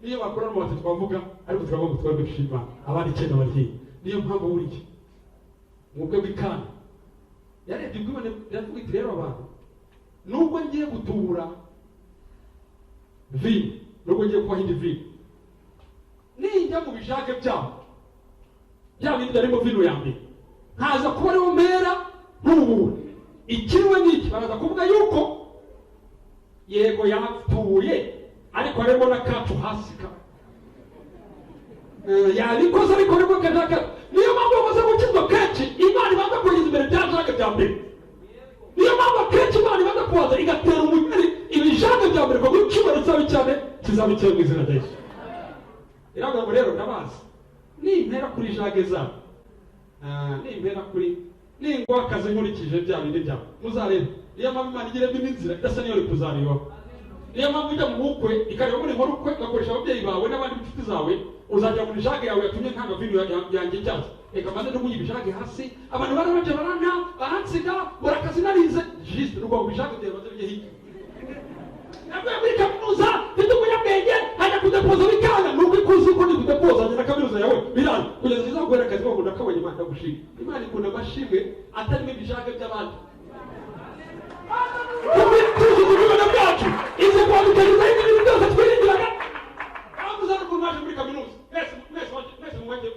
niyo bakora mu bati twavuga, ariko turavuga ngo twebwe dushima abandi icyenda bari hirya. Niyo mpamvu buriya mu bukwe bw'Ikana yarebye ubwibone, iravuga iti rero abantu nubwo ngiye gutubura vino, nubwo ngiye kubaha indi vino, nijya mu bijage byabo bya bindi byarimo vino ya mbere, nkaza kuba ariho mpera ntubura ikiriwe n'iki, baraza kuvuga yuko yego yatubuye ariko harimo n'akacu hasi ka yabikoze, ariko harimo akajaka. Niyo mpamvu bamaze gukizwa kenshi Imana ibanza kugeza imbere bya jage bya mbere. Niyo mpamvu akenshi Imana ibanza kubanza igatera umugeri ibijage bya mbere kuko icyubahiro kizaba cyane kizaba icyawe mu izina rya Yesu. Iravuga ngo rero ndabazi nimpera kuri jage zabo, nimpera kuri ningwa akazi nkurikije bya bindi byabo muzarebe. Niyo mpamvu Imana igiremo inzira idasa n'iyo uri kuzarebaho. Niyo mpamvu ujya mu bukwe ikareba muri nkora ukwe ugakoresha ababyeyi bawe n'abandi b'inshuti zawe, uzajya muri jage yawe yatumye ntanga vino yanjye icyaza, reka maze no kuyiba ijage hasi, abantu barabaje baranta baransiga burakazi narize juste nuko ngo ijage byawe baze bijye hirya. Navuye muri kaminuza mfite umunyabwenge hajya kudepoza bikanga, nuko ikuzi uko ni kudepoza na kaminuza yawe biranga kugeza izaguhera akazi bakunda kabonye Imana ndagushima. Imana ikunda amashimwe atarimo ibijage by'abandi. Tuzi ubwibone bwacu izi kwandikiriza ibintu byose twiringiraga. Uzana ukuntu waje muri kaminuza mwese mwanje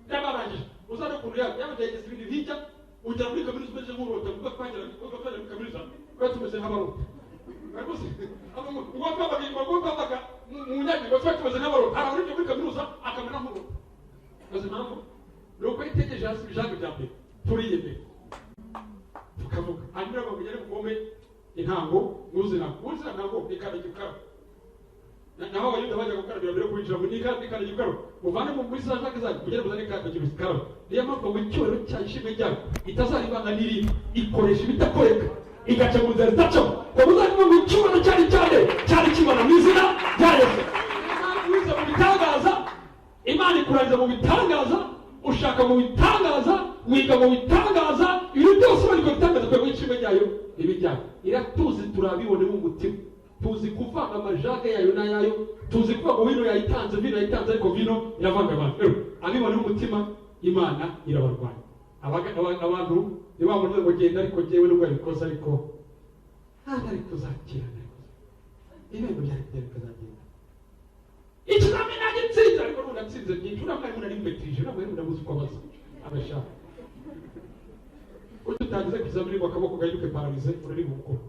byabarangije, uzana ukuntu yabagerageza ibintu hirya ujya muri kaminuza umeze nk'urota, kuko twagera muri kaminuza twari tumeze nk'abarota. Ngo twabaga mu nyandiko twari tumeze nk'abarota, hari abari muri kaminuza akamera nk'urota. Uzi impamvu? Ni uko yitegereje hasi ibijambo bya mbere turiyemera tukavuga, hanyuma ngo mugere muvome intango mwuzira ntango ikandagira ukarabe. Naho abayuda bajya gukarabira mbere yo kwinjira mu nikandagira ukarabe, muvane mu muri za jage zanyu mugere muzane ikandagira ukarabe. Niyo mpamvu ngo icyubahiro cya ishimwe ryayo itazaribanga n'irindi, ikoresha ibitakoreka igaca mu nzira zidacamo, ngo muzavuga ngo icyubahiro cyari cyane cyari kibona mu izina rya Yesu. Niyo mpamvu wize mu bitangaza, Imana ikurangiza mu bitangaza, ushaka mu bitangaza, wiga mu bitangaza, ibintu byose bari kubitangaza kugira ngo ishimwe ryayo ibijyanye. Iratuzi turabibone mu mutima, tuzi kuvanga amajage yayo n'ayayo, tuzi kuvuga ngo vino yayitanze, vino yayitanze, ariko vino iravanga abantu. Rero abibone mu mutima Imana irabarwanya. Abantu ntibabone ngo genda, ariko jyewe nubwo yabikoze ariko ntabwo ari kuzakira, ibintu byari kugenda bikazagenda. Ikizamini nanjye nsinze, ariko n'ubu natsinze byinshi, uriya mwarimu nari mumetirije, uriya mwarimu ndamuzi uko abaza abashaka. Ujya utangiza ku kizamini ngo akaboko gahinduke pararize, urari gukora.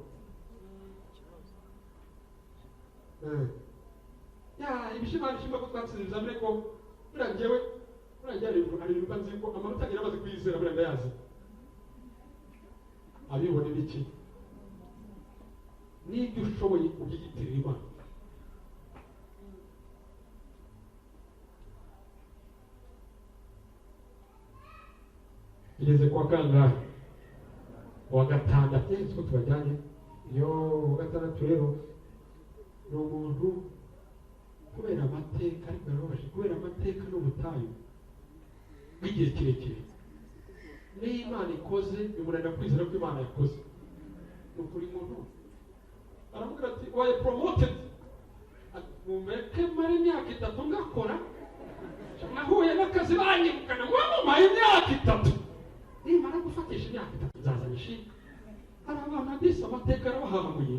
Ibishima bishima ko twatsinze ibizamini, ariko buriya njyewe buriya njyewe hari ibintu nzi ko amanota ngira amaze kuyizera, buriya ndayazi. Abibone n'iki? N'ibyo ushoboye ubyiyitirira Imana. Igeze kwa kangahe? Wa gatandatu. Siko tubajyanye. Yo wa gatandatu rero ni umuntu kubera amateka, ariko yarababaje kubera amateka n'ubutayu bw'igihe kirekire. Niyo Imana ikoze bimunanira kwizera ko Imana yakoze. Ni ukuri muntu aramubwira ati waye promoted, mumeke mara imyaka itatu ngakora, nahuye n'akazi banyirukana, mwamumaye imyaka itatu, nimara gufatisha imyaka itatu nzazana ishimwe. Hari abana bise amateka yarabahahamuye.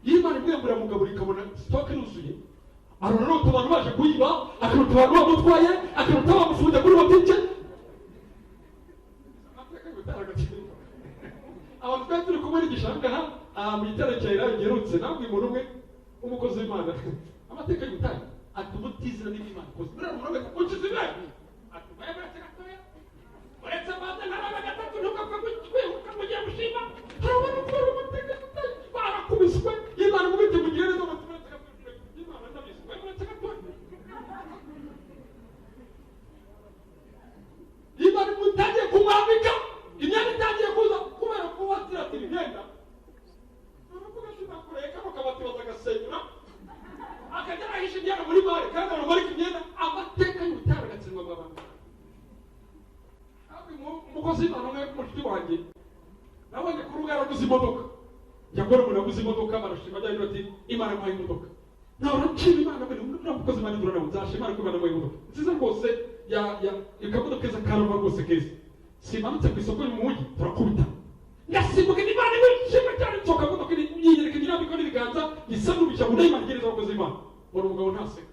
Iyo Imana ibwembura mugabo ikabona sitoke iruzuye, arorota abantu baje kuyiba, akarota abantu bamutwaye, akarota bamufunze kuri botike. Amateka y'ubutara agaciro. Abantu twari turi kumwe n'igishanga mu gitero cya Irayo giherutse, nabwiye umuntu umwe w'umukozi w'Imana Amateka y'ubutayu atuma utizera n'ibyo Imana ikoze. Buriya umuntu wese ukize ibere atuma yabaretse gatoya, uretse amazi ntaraba gatatu ntugapfa kwihuta ngo ugiye gushima. Turabona ukuntu amateka y'ubutayu barakubiswe, Imana imubite mu gihe neza mutima Imana ndabizi, uretse gatoya. Imana imutangiye kumwambika imyenda itangiye kuza kubera kuba atiratira imyenda. Baravuga ati nakureka bakabatibaza agasenyura akajya ahisha imyenda muri bare kandi aramarika imyenda. Amateka y'ubutayu agatsindwa mu bantu. Umukozi w'Imana umwe mushiki wanjye nabonye ku rubuga yaraguze imodoka. Njya kubona umuntu yaguze imodoka barashima ajyayo bati Imana imuhaye imodoka. Nawe urashima Imana mbere uriya mukozi w'Imana ndura nawe nzashima Imana ko Imana imuhaye imodoka nziza rwose ya ikamodoka keza karava rwose keza. Simanutse ku isoko mu mujyi turakubita ndasimbuka Imana iwishima cyane nsohoka imodoka yiyereka imirambiko n'ibiganza isa n'ubishya ngo Imana igereza abakozi b'Imana. Mbona umugabo ntaseka.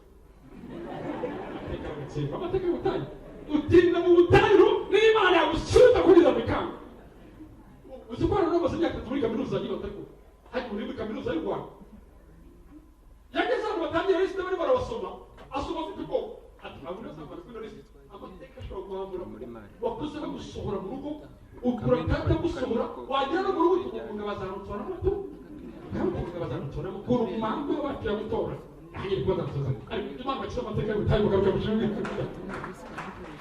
Amateka y'ubutayu, amateka y'ubutayu utinda mu butayu n'Imana yagusubiza kuri za mikanga. Uzi ko hano bamaze imyaka 3 muri kaminuza yiba ariko hajya muri kaminuza y'u Rwanda. Yageze ahantu batangira lisite barimo barabasoma, asoma afite ubwoba ati ntabwo ntazamara kuri ino lisite. Amateka ashobora guhambura wakuze bagusohora mu rugo, ukura tata gusohora, wagera no mu rugo ukumva bazamutoramo tu, ukumva bazamutoramo ku mpamvu bacu yagutora nanjye niko bazamutoza. Ariko Imana bakize amateka y'ubutayu mugaruka mu shuri.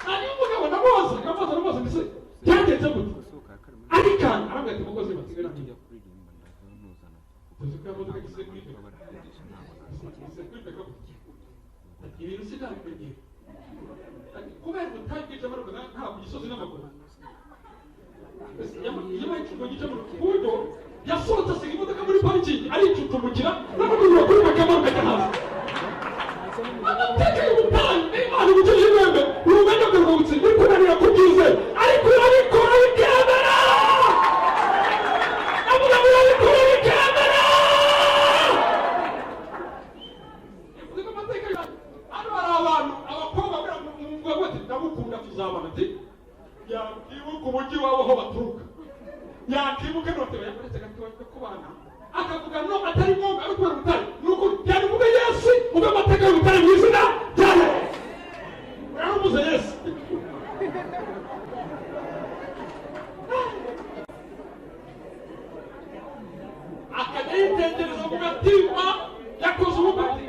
Hanyuma umugabo ndamubaza ndetse byagenze gute? Arikanga arambwira ati mukozi batiwe na njye. Tuzi ko imodoka igeze kuri beka. Ati ibintu sinabimenyera. Ati kubera ubutayu bwica amaruka nta ku gisozi n'amaguru. Yabaye icupa gica mu buryo yasohotse asiga imodoka muri parikingi aricutumukira n'amaguru kuri beka amaruka ajya hasi. Amateka y'ubutayu n'Imana igukije ibembe uruganda rwagutse uri kunanira kubyizera ariko urabikora bikemera. Avuga ngo urabikora bikemera. Amateka hano hari abantu abakobwa bamubwira bati ndagukunda tuzabana ati yakibuka umujyi wabo aho baturuka yakibuka note yakuretse gatoya kubana akavuga no atari ngombwa ari kubera ubutayu nuko yabivuga Yesu ubwo amateka y'ubutayu mu izina rya Yesu. Yaramuze Yesu. Akajya yitegereza mu gatima yakoze ubukwe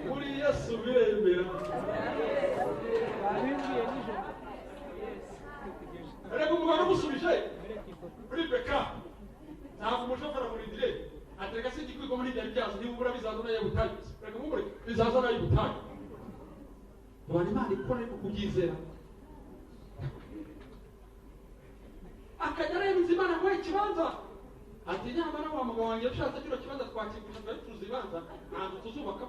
muri Yesu biremera. Erega umugabo aramusubije muri beka ntabwo umushoferi amurindire atereka se igikwiko muri byari byazo niba ubura bizaza nayo butayu. Reka mumure bizaza nayo butayu. Abantu Imana ikora ariko kubyizera. Akajya areba Imana ngo ikibanza ati nyamara wa mugabo wanjye ushatse kino kibanza twakigurisha twari tuzi ibanza ntabwo tuzubaka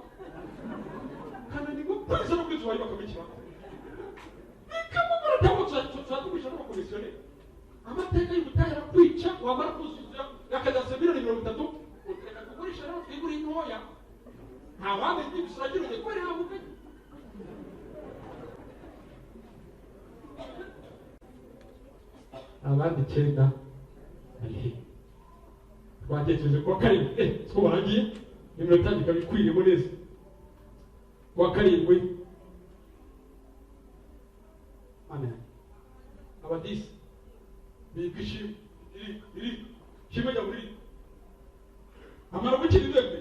kandi ni gukwiza no kwiza wayubakamo ikibanza bikamubura cyangwa tuzatugurisha n'abakomisiyoneri. Amateka y'ubutayu arakwica wamara kuzuza akajya miliyoni 30 utereka kugurisha rero twigure intoya nta wamenya ibisura cy'urugero kubera ihambuka. Abandi 9 ari twatekereje kuwa karindwi siko barangiye iminota ikaba ikwiriyemo neza. Kuwa karindwi amen. Abadisi biga ishimwe iri ishimwe rya buri amara gukira ibembe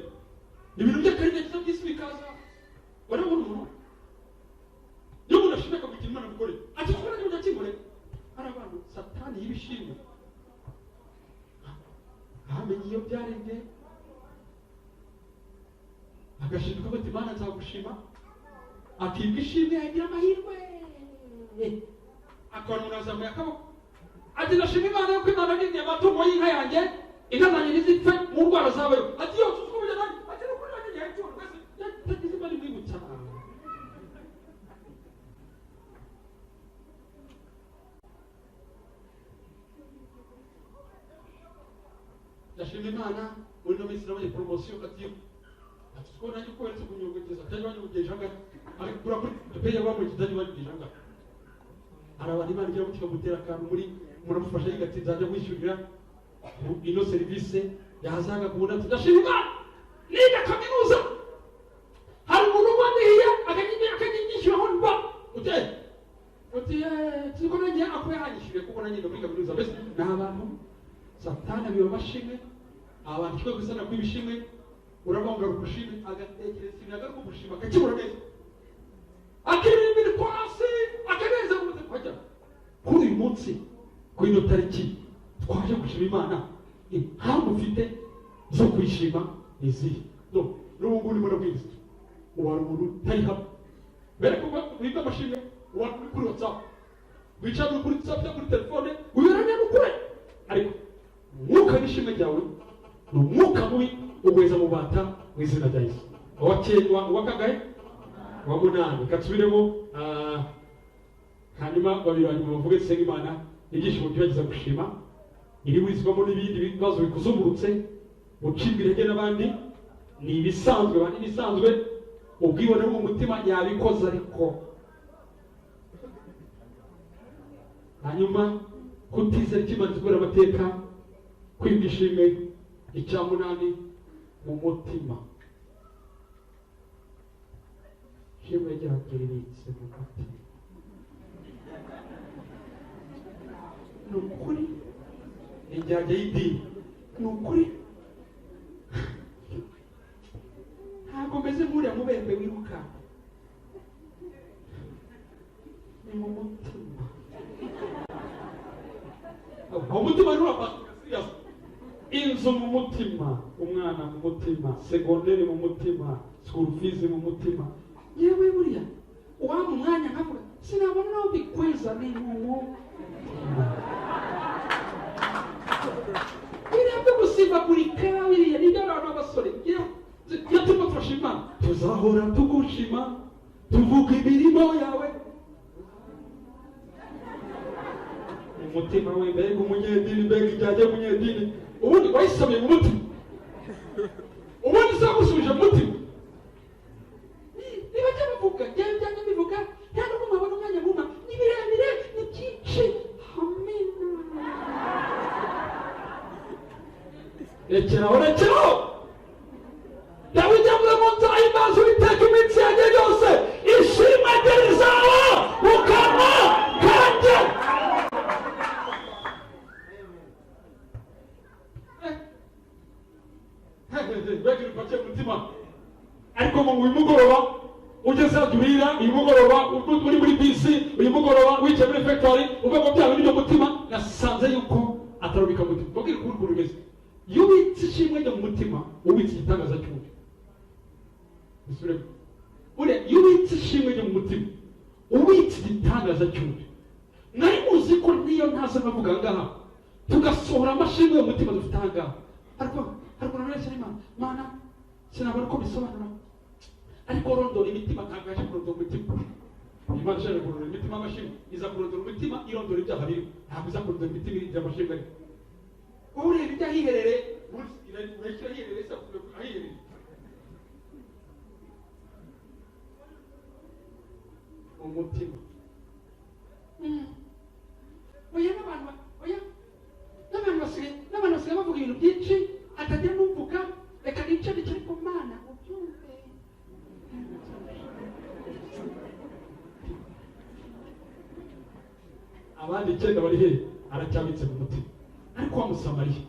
ibintu by'akarengane byiza by'isi bikaza barabona umuntu iyo umuntu ashimye akagugira Imana mukore ati kuko nanjye ujya kingore. Hari abantu satani y'ibishimwe ntamenye iyo byarembye agashinduka ati Imana nzagushima akibwa ishimwe yagira amahirwe akabona umuntu azamuye akaboko ati ndashima Imana yuko Imana yarindiye amatungo y'inka yanjye inka zanjye ntizipfe mu ndwara zabayo ati yose uko bigenda ati no kuri nanjye yayitura twese yatagize Imana imwibutsa. Ndashima Imana muri ino minsi nabonye poromosiyo ati ati ko nanjye uko weretse kunyongeza atari banyongeje angahe ariko kura kuri peya bamwe kitari banyongeje angahe. Hari abantu Imana igira gutya gutera akantu muri muramufasha yigati nzajya mwishyurira ino serivisi yazaga kubona ati ndashima Imana kubona nyine muri kaminuza mbese ni abantu Satani abiba amashimwe, abantu kimwe gusa nakwiba ishimwe, urabonga rukushime agatekereza ibintu agaruka gushima akakibura neza, akiririmba korasi akaneza mu mutima. Hajya kuri uyu munsi, kuri ino tariki twaje gushima Imana, impamvu ufite zo kuyishima ni izihe? N'ubu ngubu ndimo ndabwiriza ubara umuntu utari hamwe mbere ko wiga amashimwe, ubara uri kuri WhatsApp, wicara uri kuri WhatsApp cyangwa kuri telefone, wiberanye n'ukure, ariko umwuka w'ishimwe ryawe ni umwuka mubi ugweza mu bata mu izina rya Yesu. Uwa kangahe? Uwa munani. Katsubiremo, hanyuma babiri hanyuma bavuge senga Imana ibyishimo byibageza gushima, iriburizwamo n'ibindi bibazo bikuzungurutse, ucibwa intege n'abandi ni ibisanzwe, bandi ibisanzwe, ubwibone bw'umutima yabikoze ariko hanyuma kutizera ikimanzi kubera amateka, kwibwa ishimwe. Icya munani mu mutima, ishimwe ryanjye ribitse mu mutima. Ni ukuri injyajya y'idini, ni ukuri ntabwo meze nk'uriya mubembe wiruka, ni mu mutima. Umutima nturafata inzu mu mutima, umwana mu mutima, segonderi mu mutima, school fees mu mutima. Yewe buriya uwampa umwanya nkavuga sinabona naho mbikweza, ni mu mutima. Biriya byo gusimbagurika biriya ni iby'abantu b'abasore. Iyo turimo turashima tuzahora tugushima, tuvuga imirimo yawe. Umutima we mbega umunyedini, mbega ijyajya umunyedini, ubundi wayisabiye mu mutima, ubundi se wagusubije mu mutima. Niba jya bivuga, jya bivuga, nta n'ubwo mwabona umwanya muma, ni birebire, ni byinshi. Amina. Rekeraho, rekeraho. Dawidi yavuze ngo nzahimbaza Uwiteka iminsi yanjye yose, ishimwe rye rizaba mu kanwa kanjye. Mbega umutima. Ariko mu uyu mugoroba ugeze aho urira, uyu mugoroba uri muri bisi, uyu mugoroba wicaye muri factory, uvuga ngo bya bintu by'umutima, nasanze yuko atarubika umutima. Mbabwire ukuri ukuntu bimeze. Iyo ubitse ishimwe ryo mu mutima, ubitse igitangaza cy'undi. Buriya iyo ubitse ishimwe ryo mu mutima, ubitse igitangaza cy'undi. Mwari muzi ko niyo ntaza nkavuga aha ngaha, tugasohora amashimwe mu mutima dufite aha ngaha. Ariko narese n'Imana, Mana sinabona uko bisobanura, ariko rondora imitima. Ntabwo yaje kurondora umutima. Imana ishaje kurondora imitima amashimwe, iza kurondora umutima irondora ibyaha birimo, ntabwo iza kurondora imitima irindira amashimwe arimo. Wowe ureba ibyo ahiherereye, urashyira ahiherereye, se ahiherereye. Umutima. Oya n'abantu, oya n'abantu basigaye bavuga ibintu byinshi atagira n'uvuga, reka nice nice ariko Mana ubyumve. Abandi icyenda bari he? Aracyabitse mu mutima. Ariko wa Musamariya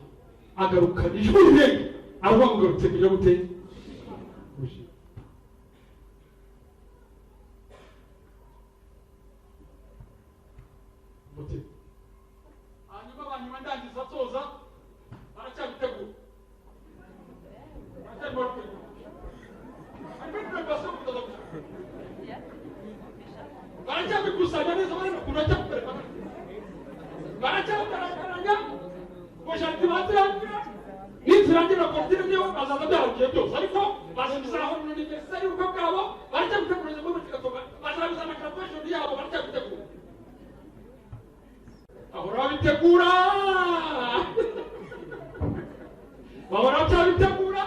agarukana ijwi rirenga, aravuga ngo ngarutse kugira gute? Gushima. Umutima. Hanyuma abanyuma ndangiza nsoza baracyabitegura, baracyabikusanya neza, barimo kuracyabikorera, baracyabikoranya ngo jaride bazirangira, nizirangira korotire niyo bazaza byarangiye byose, ariko bazabizaho n'univeriseri y'ubukwe bwabo, baracyabitegura muri kigatoka, bazabizana graduation yabo, baracyabitegura, bahora babitegura, bahora bacyabitegura.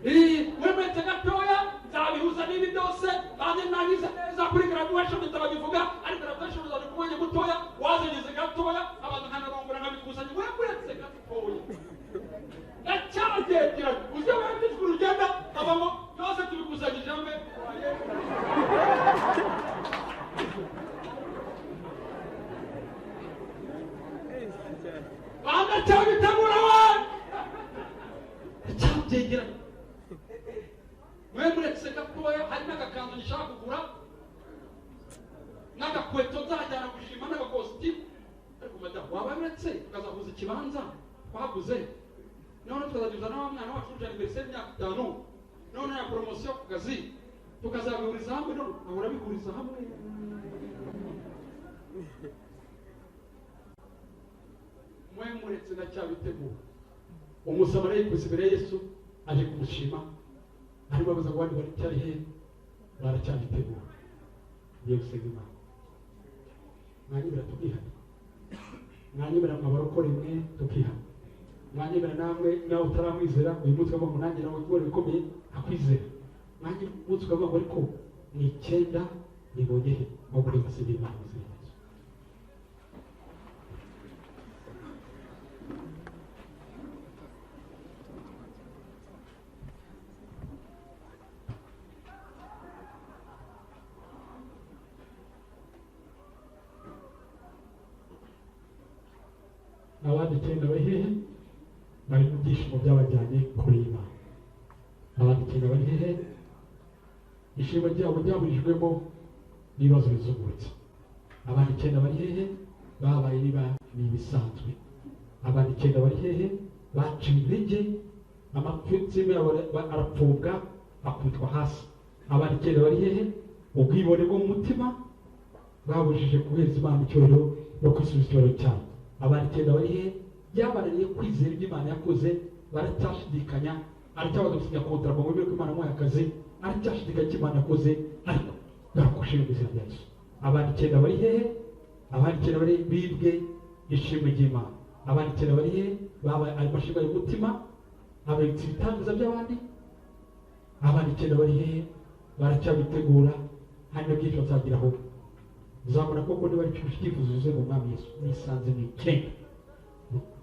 Wemetse gatoya nzabihuza n'ibi byose, banze nangize neza kuri graduation nzabivuga, ariko graduation uzajya ku mwanya mutoya, wazageze gatoya abantu nkanarongora nkabikusanya, wemuretse gatoya ndacyagendera, uzi abandi urugenda abamo byose tubikusanyije hamwe. Nshaka kugura n'agakweto nzajyana gushima n'agakositimu. Ariko madamu waba uretse tukazaguza ikibanza twaguze, none tukazaguza na wa mwana wacu uje anniversaire y'imyaka 5, none ya promotion ku kazi tukazabihuriza hamwe, none ahora bihuriza hamwe. Mwe muretse ndacyabitegura. Umusamariya yikubise imbere ya Yesu aje kumushima, arimo abaza ngo abandi baracyari he? Baracyabitegura. Ngiye gusenga Imana, mwanyemera tukihana, mwanyemera mwabarokore mwe tukihana, mwanyemera namwe nawe utaramwizera uyu munsi ukavuga ngo nanjye nawe ikubere bikomeye akwizera, nanjye umunsi ukavuga ngo ariko ni 9 nibonye he aho kureba senga Imana mu izina rya Yesu. Abandi 9 bari hehe? Bari mu byishimo byabajyanye kure y'Imana. Abandi 9 bari hehe? Ishimwe ryabo ryaburijwemo n'ibibazo bizungurutse. Abandi 9 bari hehe? Babaye niba ni ibisanzwe. Abandi 9 bari hehe? Baciwe intege, amapfutsi yabo arapfubwa akubitwa hasi. Abandi 9 bari hehe? Ubwibone bwo mu mutima babujije guhereza Imana icyubahiro no kwisubiza icyubahiro cyabo. Abandi 9 bari hehe? Byabananiye kwizera ibyo Imana yakoze, baracyashidikanya, aracyabaza gusinya kontra ngo bemere ko Imana yamuhaye akazi, aracyashidikanya icyo Imana yakoze, ariko barakushima mu izina rya Yesu. Abandi 9 bari hehe? Abandi 9 bari bibwe ishimwe ry'Imana. Abandi 9 bari hehe? Babaye ayo mashimwe y'umutima, ababitse ibitangaza by'abandi. Abandi 9 bari hehe? Baracyabitegura, hari na byinshi bazageraho. Uzabona koko niba ari icyifuzo uzuye mu Mwami Yesu, nisanze mu 9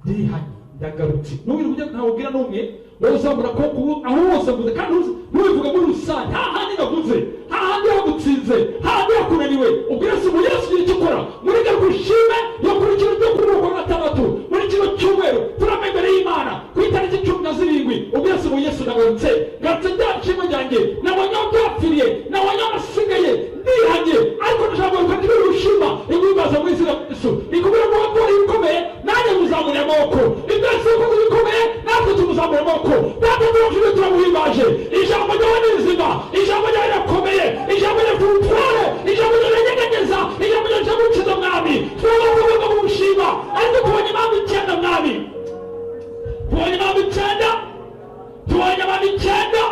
ndihanye ndagarutse. N'ubwo ujya ntawubwira n'umwe, wowe uzabona ko aho hose mvuze, kandi ntubivuge muri rusange, nta handi navuze, nta handi yagutsinze, nta handi yakunaniwe. Ubwira se ubu Yesu gira icyo ukora muri garuka ushime yo kuri kino cyo kuri uko gatandatu, muri kino cyumweru turame imbere y'Imana ku itariki 17. Ubwira se ubu Yesu ndagarutse, ngarutse rya shimwe ryanjye nabonye aho byapfiriye, nabonye aho nasigaye, ndihanye, ariko ndashaka kugaruka ndibe ushima iguhimbaza mu izina rya Yesu. Ikubwira ngo wakora ibikomeye, nanjye muzamure amaboko. Ibyo Yesu yakoze bikomeye, natwe tumuzamure amaboko. Natwe turamushimye, turamuhimbaje. Ijambo ryawe ni rizima, ijambo ryawe rirakomeye, ijambo ryawe rifite ubutware, ijambo ryawe riranyeganyeza, ijambo ryawe riragukiza Mwami. Twaba tugomba ariko tubonye impamvu 9 Mwami, tubonye impamvu 9, tubonye abantu 9,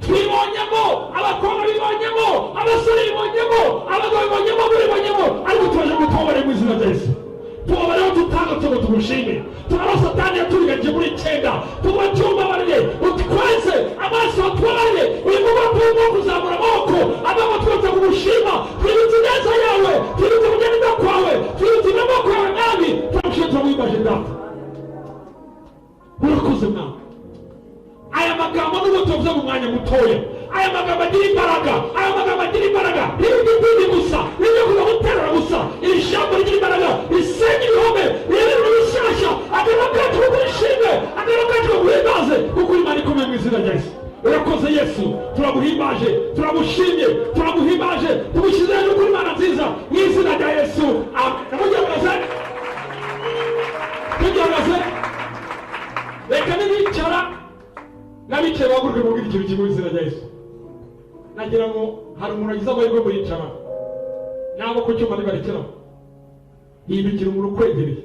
twibonyemo abakobwa bibonyemo, abasore bibonyemo, abagabo bibonyemo, bibonyemo, ariko tubashe gutobora mu izina rya Yesu. Tubabareho tutanga tugo tumushime. Turaba Satani yaturigaje muri 9, tuba tubabarire, utweze amaso tubabarire, uyu mugoroba wo kuzamura amaboko, ababo twese kumushima, twibutse ineza yawe, twibutse kugenda kwawe, twibutse amaboko yawe Mwami, turamushima turamuhimbaje Data. Urakoze Mwami. Aya magambo nubwo tuvuze mu mwanya mutoya, aya magambo agira imbaraga, aya magambo agira imbaraga, ntibyo gusa, nibyo kuza guterura gusa. Iri jambo rigira imbaraga, risenya ibihome, rireba ibintu bishyashya. Akanwa kacu ko kurishimwe, akanwa kacu ko guhimbaze, kuko Imana ikomeye mu izina rya Yesu. Urakoze Yesu, turaguhimbaje, turagushimye, turaguhimbaje, tugushyize hejuru kuri Imana nziza mu izina rya Yesu. Amen. Mugerageze, tugerageze, reka nibicara n'abicaye bahaguruke mubwire ikintu kimwe mu izina rya Yesu. Nagira ngo hari umuntu wagize amahirwe muricara, nabo ku cyuma ntibarekeraho, hindukira umuntu ukwegereye.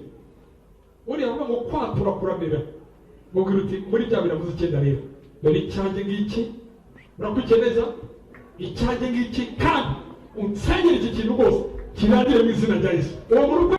Uriya avuga ngo kwatura kuramira, mubwira uti muri bya biravuze 9 rero, dore icyanjye ngiki, urakurikiye neza, icyanjye ngiki, kandi unsengere iki kintu rwose kirangire mu izina rya Yesu. Uwo muntu